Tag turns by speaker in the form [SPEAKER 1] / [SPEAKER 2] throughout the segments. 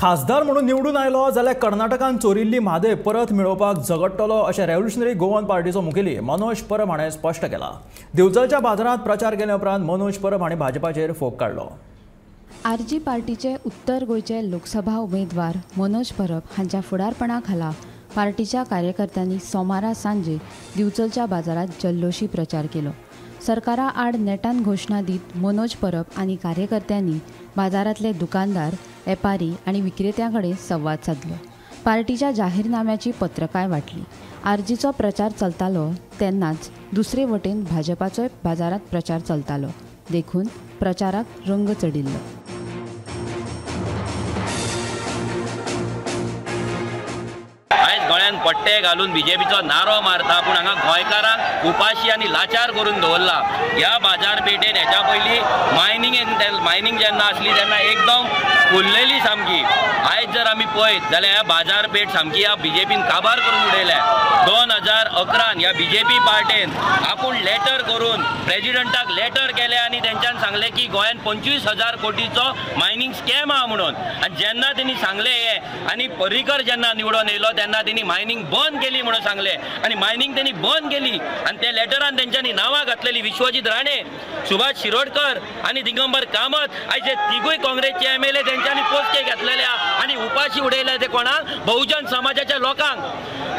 [SPEAKER 1] खासदार म्हणून निवडून आयलो जाल्यार कर्नाटकान चोरिल्ली म्हादय परत मेळोवपाक झगडटलो अशें रेव्होल्युशनरी गोवन पार्टीचो मुखेली मनोज परब हाणें स्पश्ट केलां. दिवचलच्या बाजारांत प्रचार केल्या उपरांत मनोज परब हाणें भाजपाचेर फोग काडलो.
[SPEAKER 2] आरजी पार्टीचे उत्तर गोंयचे लोकसभा उमेदवार मनोज परब हांच्या फुडारपणा खाला पार्टीच्या कार्यकर्त्यांनी सोमारा सांजे दिवचलच्या बाजारात जल्लोशी प्रचार केलो. सरकारा आड नेटान घोशणा दीत मनोज परब आनी कार्यकर्त्यांनी बाजारांतले दुकानदार, वेपारी आनी विक्रेत्यां कडेन संवाद सादलो. पार्टीच्या जाहीरनाम्याची पत्रकाय वांटली. आरजीचो प्रचार चलतालो तेन्नाच दुसरे वटेन भाजपाचोय बाजारांत प्रचार चलतालो, देखून प्रचाराक रंग चडिल्लो.
[SPEAKER 3] गोंयांत पट्टे घालून बीजेपीचो नारो मारता, पूण हांगा गोंयकारांक उपाशी आनी लाचार करून दवरला. ह्या बाजारपेठेन हेच्या पयलीं मायनींग जेन्ना आसली तेन्ना एकदम फुल्लेली सामकी. आयज जर आमी पळयत जाल्यार ह्या बाजारपेठ सामकी ह्या बीजेपीन काबार करून उडयल्या. 2011 ह्या बीजेपी पार्टेन आपूण लेटर करून प्रेजिडंटाक लेटर केलें आनी तेंच्यान सांगलें की गोंयांत 25,000 कोटीचो मायनींग स्कॅम आहा म्हणून. आनी जेन्ना तेणी सांगलें हें आनी पर्रीकर जेन्ना निवडून येयलो तेन्ना तेणी मायनींग बंद केली म्हणून सांगलें आनी मायनींग तेणी बंद केली. आनी त्या लेटरान तेंच्यांनी नांवां घातलेली विश्वजीत राणे, सुभाष शिरोडकर आनी दिगंबर कामत. आयज हे तिगूय काँग्रेसचे MLA तेंच्यांनी पोस्टे घातलेले आनी उपाशी उडयले ते कोणाक? बहुजन समाजाच्या लोकांक.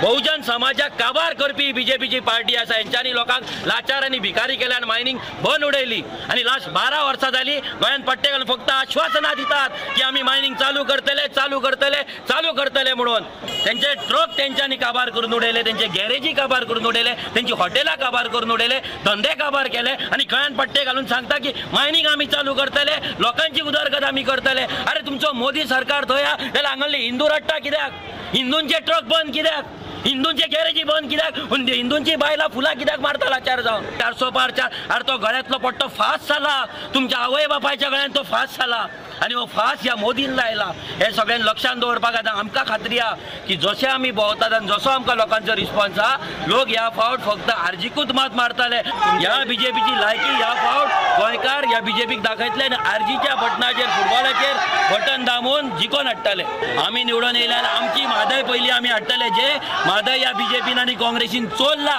[SPEAKER 3] बहुजन समाजाक काबार करपी बीजेपीची पार्टी आसा. हेंच्यांनी लोकांक लाचार आनी भिकारी केले आनी मायनींग बंद उडयली. आनी लास्ट 12 वर्सां जाली गोंयांत पट्टे घालून फक्त आश्वासनां दितात की आमी मायनींग चालू करतले, चालू करतले, चालू करतले म्हणून. तेंचे ट्रक तेंच्यांनी काबार करून उडयले, तेंचे गॅरेजी काबार करून उडयले, तेंची हॉटेलां काबार करून उडयले, धंदे काबार केले आनी गोंयांत पट्टे घालून सांगता की मायनींग आमी चालू करतले, लोकांची उदरगत आमी करतले. अरे तुमचो मोदी सरकार थंय आहा जाल्यार हांगासरले हिंदू रडटा कित्याक? हिंदूंचे ट्रक बंद कित्याक? हिंदूंचे गॅरेजी बंद कित्याक? हिंदूंची बायलां फुलां कित्याक मारता लाचार जावन? 400 पार 4. अरे तो गळ्यांतलो पट्टो फास जाला, तुमच्या आवय बापायच्या गळ्यान तो फास जाला आनी हो फास ह्या मोदीन लायला. हे सगळ्यांनी लक्षांत दवरपाक आतां आमकां खात्री आहा की जशें आमी भोंवतात आनी जसो आमकां लोकांचो रिस्पॉन्स आहा, लोक ह्या फावट फक्त आरजीकूच मात मारताले. ह्या बीजेपीची लायकी ह्या फावट गोंयकार ह्या बीजेपीक दाखयतले आनी आरजीच्या बटनाचेर, फुटबॉलाचेर बटन दामून जिखोवन हाडटले. आमी निवडून येयल्यार आमची म्हादय पयलीं आमी हाडटले. जे म्हादय ह्या बीजेपीन आनी काँग्रेसीन चोरला,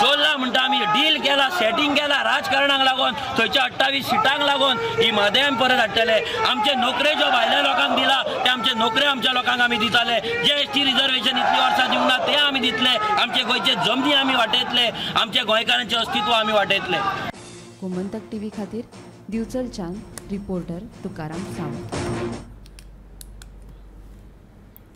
[SPEAKER 3] चोरला म्हणटा आमी डील केला, सेटींग केला राजकारणाक लागून, थंयच्या 28 सिटांक लागून ही म्हादय आमी परत हाडटले. आमचे नोकरे ज्यो भायल्या लोकांक दिला ते आमचे नोकरे आमच्या लोकांक आमी दिताले. जे ST reservation इतली वर्सां दिवंक ना ते आमी दितले. आमचे गोंयचे जमनी आमी वाटयतले, आमच्या गोंयकारांचें अस्तित्व आमी वाटयतले.
[SPEAKER 2] गोमंतक टीव्ही खातीर दिवचलच्यान रिपोर्टर तुकाराम सावंत.